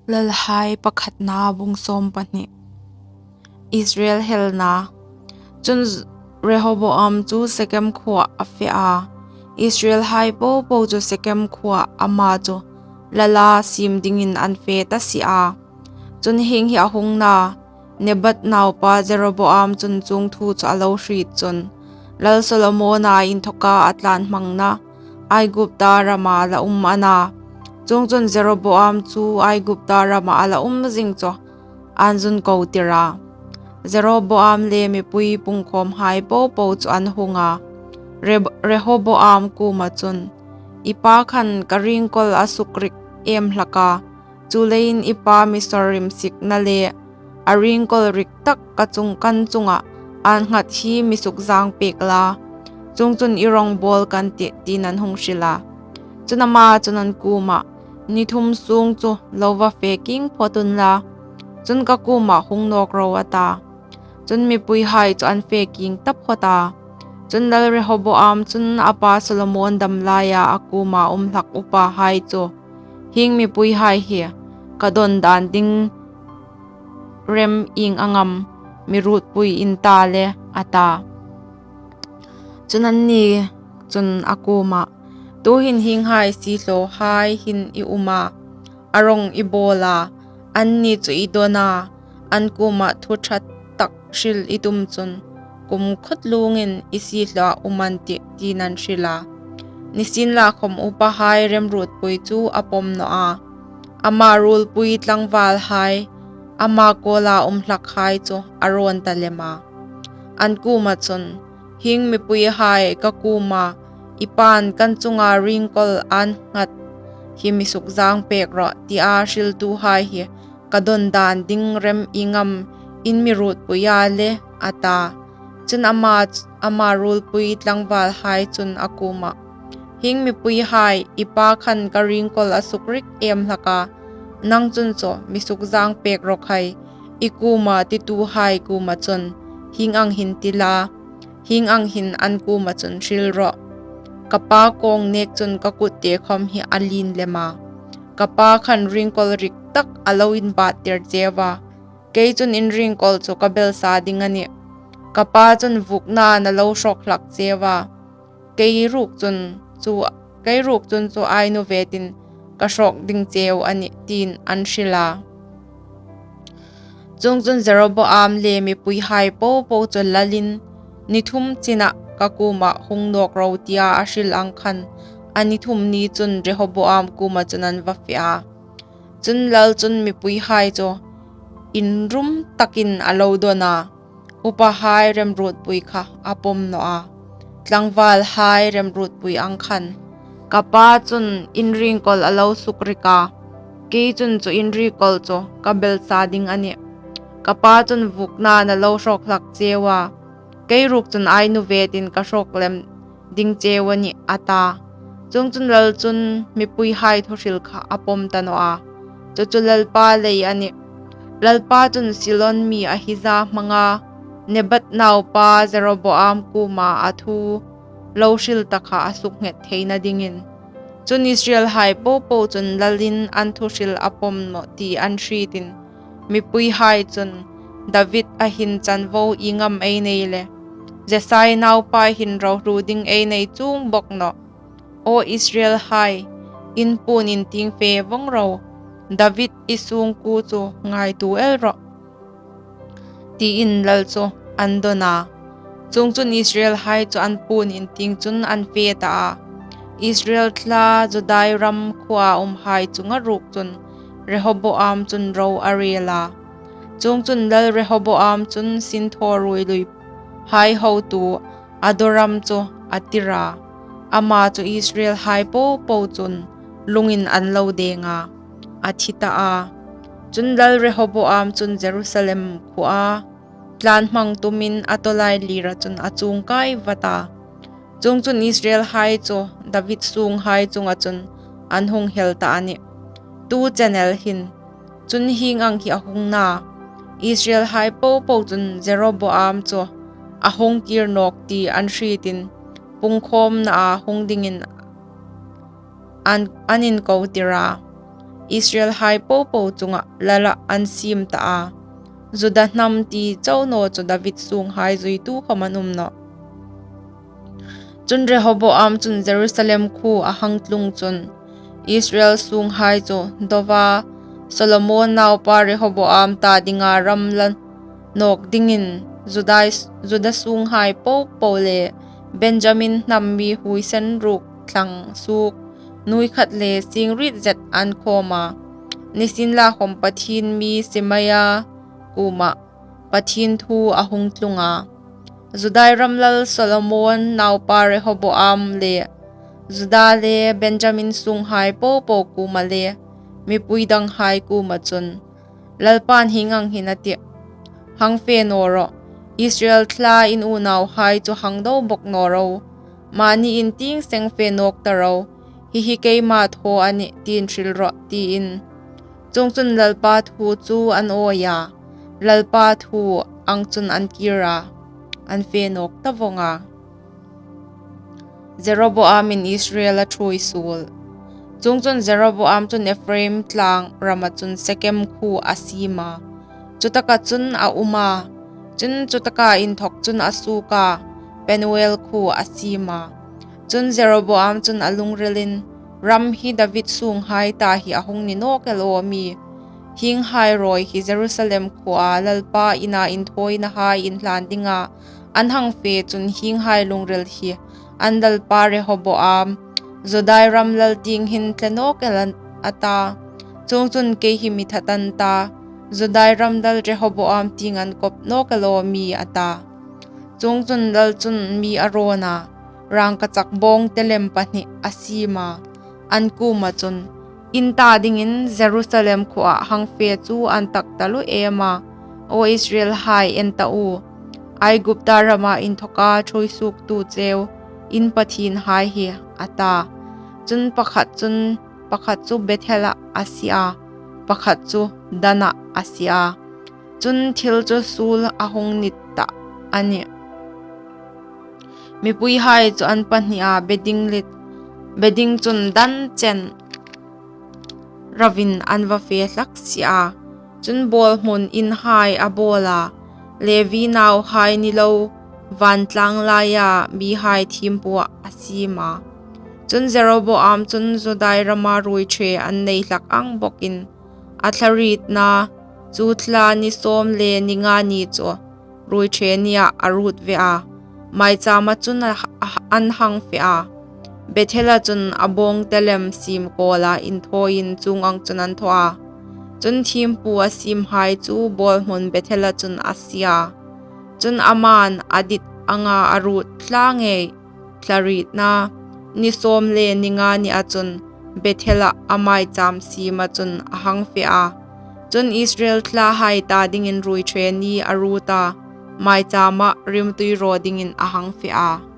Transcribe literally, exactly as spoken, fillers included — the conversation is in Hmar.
Lalhai pakhatna bung sawm pahni. Israel helna. Chun Rehoboam chu Sekem khuoah a fe a. Israel hai popo chu Sekem khuoah ama chu lala siem dingin an fe ta si a. Chun hieng hi a hung na, Nebat naupa Jeroboam chun chuong thu chu a lo hriet chun, Lal Solomona inthoka a tlan hmangna Aigupta rama la um a na. Chuongchun Jeroboam chu Aigupta rama a la um zing chu an zun ko tir a. Jeroboam le mipui pungkhawmhai popo chu an hung a, Re-, Rehoboam kuoma chun, I pa khan ka ringkawl a sukrik em hlak a, chuleiin i pa mi sawr rimsikna le a ringkawl rik tak ka chung, kan chunga an nghat hi mi sukzang pek la, chuongchun i rawngbawl kan tih, tiin an hung hril a. Chun ama chun an kuomah, Ni thum sung chu lo va fe king phawt unla, chun ka kuomah hung nawk ro, a ta. Chun mipuihai chu an fe king ta phawt a. Chun Lal Rehoboam chun a pa Solomon dam laia a kuoma um hlak upahai chu, Hieng mipuihai hi ka dawn dan ding rem ieng ang am mi ruotpui in ta le, a ta. Chun anni chun a kuomah, Tuhin hienghai siehlawhai hin i um a, a rawng i bawl a, anni chu i dawn a, an kuomah thu ṭha tak hril i tum chun, kumkhuo tlungin i siehlawah um an tih, tiin an hril a. Nisienlakhawm upahai remruotpui chu a pawm naw a, ama ruolpui tlangvalhai, ama kuoma um hlakhai chu a rawn ta lem a. An kuoma chun, Hieng mipuihai ka kuoma, I pa'n kan chunga ringkawl an nghat hi mi sukzang pek rawh, tia hriltuhai hi ka dawn dan ding rem ieng am in mi ruotpui a le, a ta. Chun ama, ama ruolpui tlangvalhai chun a kuomah, Hieng mipuihai, i pa khan ka ringkawl a sukrik em hlak a, nang chun chu mi sukzang pek raw khai, i kuoma tituhai kuoma chun hieng ang hin ti la, hieng ang hin an kuoma chun hril rawh. Ka pa kawng nek chun ka kutte khawm hi a lien lem a, ka pa khan ringkawl rik tak a lo inbat tir cheu a, kei chun in ringkawl chu ka belsa ding a nih. Ka pa chun vuoknain a lo hrawk hlak cheu a, kei ruok chun chu, kei ruok chun chu ai nu vetin ka hrawk ding cheu a nih, tiin an hril a. Chuongchun Jeroboam le mipuihai popo chu lalin, Ni thum china ka kuoma hung nawk ro, tia a hril ang khan, a ni thum ni chun Rehoboam kuoma chun an va fe a. Chun lal chun mipuihai chu inrum takin a lo dawn a, upahai remruotpui kha a pawm naw a, tlangvalhai remruotpui ang khan, Ka pa chun in ringkawl a lo sukrik a, kei chun chu in ringkawl chu ka belsa ding a nih. Ka pa chun vuoknain a lo hrawk hlak cheu a, kei ruok chun ai nu vetin ka hrawk lem ding cheu a nih, a ta. Chuongchun lal chun mipuihai thuhril kha a pawm ta naw a. Chu chu Lalpa lei a nih. Lalpa chun Silon mi Ahija hmanga Nebat naupa Jeroboam kuoma a thu lo hril ta kha a suknghet theina dingin. Chun Israelhai popo chun lalin an thuhril a pawm naw ti an hrietin, mipuihai chun, David a hin chanvo ieng am ei nei le, Jesai naupa hin rohru ding ei nei chuong bawk nawh. Aw Israelhai, in puon in tieng fe vawng ro, David i sungkuo chu ngaituo el rawh, tiin lal chu an dawn a. Chuongchun Israelhai chu an puon in tieng chun an fe ta a. Israel thla Judai ram khuoa umhai chunga ruok chun Rehoboam chun ro a rel a. Chuongchun lal Rehoboam chun sinthaw ruoi luihai hotu Adoram chu a tir a. Ama chu Israelhai popo chun lungin an lo deng a, a thi ta a. Chun lal Rehoboam chun Jerusalem khuoa tlan hmang tumin a tawlailira chun a chuong kai vat a. Chuongchun Israelhai chu David sunghai chunga chun an hung hel ta a nih. Tu chen el hin, chun hieng ang hi a hung na, Israelhai popo chun Jeroboam chu a hung kir nawk ti an hrietin, pungkhawmnaa hung dingin an, an inko tir a. Israelhai po po chungah lalah an siem ta a. Juda hnam ti chau naw chu David sûnghai zuitu khawm an um nawh. Chun, Rehoboam chun Jerusalem khuo a hang tlung chun, Israel sûnghai chu dova Solomon naupa Rehoboam ta dinga ram la nâwk dingin Juda, Juda sûnghai po po le Benjamin hnam mi huoisen ruok thlang suok nuoi khat le sîng riet zet an khâwm a. Nisienlakhawm, Pathien mi Semaia kuomah Pathien thu a hung tlung a, Juda ram lal Solomon naupa Rehoboam le Juda le Benjamin sûnghai po po kuoma le mipui danghai kuoma chun, Lalpain hieng ang hin a tih: Hang fe naw rawh, Israel thla in unauhai chu hang do bawk naw ro. Mani in tieng seng fe nâwk ta ro. Hi hi keima thaw a nih, tiin hril rawh, tiin. Chuongchun, Lalpa thu chu an awi a, Lalpa thu ang chun an kîr a, an fe nâwk ta vawng a. Jeroboamin Israel a ṭhuoi suol. Chuongchun, Jeroboam chun Ephraim tlâng rama chun Sekem khuo a siem a, chutaka chun a um a. Chun, chutaka inthawk chun a suok a, Penuel khuo a siem a. Chun, Jeroboam chun a lungrilin, Ram hi David sûnghai ta hi a hung ni nâwk el aw am a nih? Hienghai rawi hi Jerusalem khuoa Lalpa ina inthawinahai inhlân dinga an hang fe chun hienghai lungril hi an lalpa Rehoboam, Juda ram lal tieng hin tle nâwk el a ta. Chuongchun, kei hi mi that an ta, Juda ram lal Rehoboam tieng an kawp nâwk el aw am a nih? a ta. Chuongchun, lal chun mi a râwn a, rângkachak bâwngte lem pahni a siem a, an kuoma chun, In ta dingin Jerusalem khuoah hang fe chu an tak taluo êm a. Aw Israelhai, en ta u, Aigupta rama inthawka ṭhuoi suoktu cheu in pathienhai hi, a ta. Chun, pakhat chu Bethela a sie a, pakhat chu Dana a sie a. Chun, thil chu suol a hung ni tah a nih. Mipuihai chu an pahnia beding chun dan chen ravin an va fe hlak si a. Chun, bâwlhmun inhai a bâwl a, Levi nauhai ni lo vântlâng laia mihai thiempuah a siem a. Chun, Jeroboam chun Juda rama ruoiṭhe an nei hlak ang bawkin, a thla rietna, chu thla ni sâwm le ni nga ni chu ruoiṭhe niah a ruot ve a, maichâma chun an hang fe a. Bethela chun a bâwngte lem siem kâwla inthâwiin chuong ang chun an thaw a. Chun, thiempu a siemhai chu bâwlhmun Bethela chun a sie a. Chun, amain a dit anga a ruot thla ngei, thla rietna, ni sâwm le ni nga nia chun Bethela a maichâm siema chun a hang fe a. Chun, Israel thlahai ta dingin ruoiṭhe ni a ruot a, maichâmah rimtui raw dingin a hang fe a.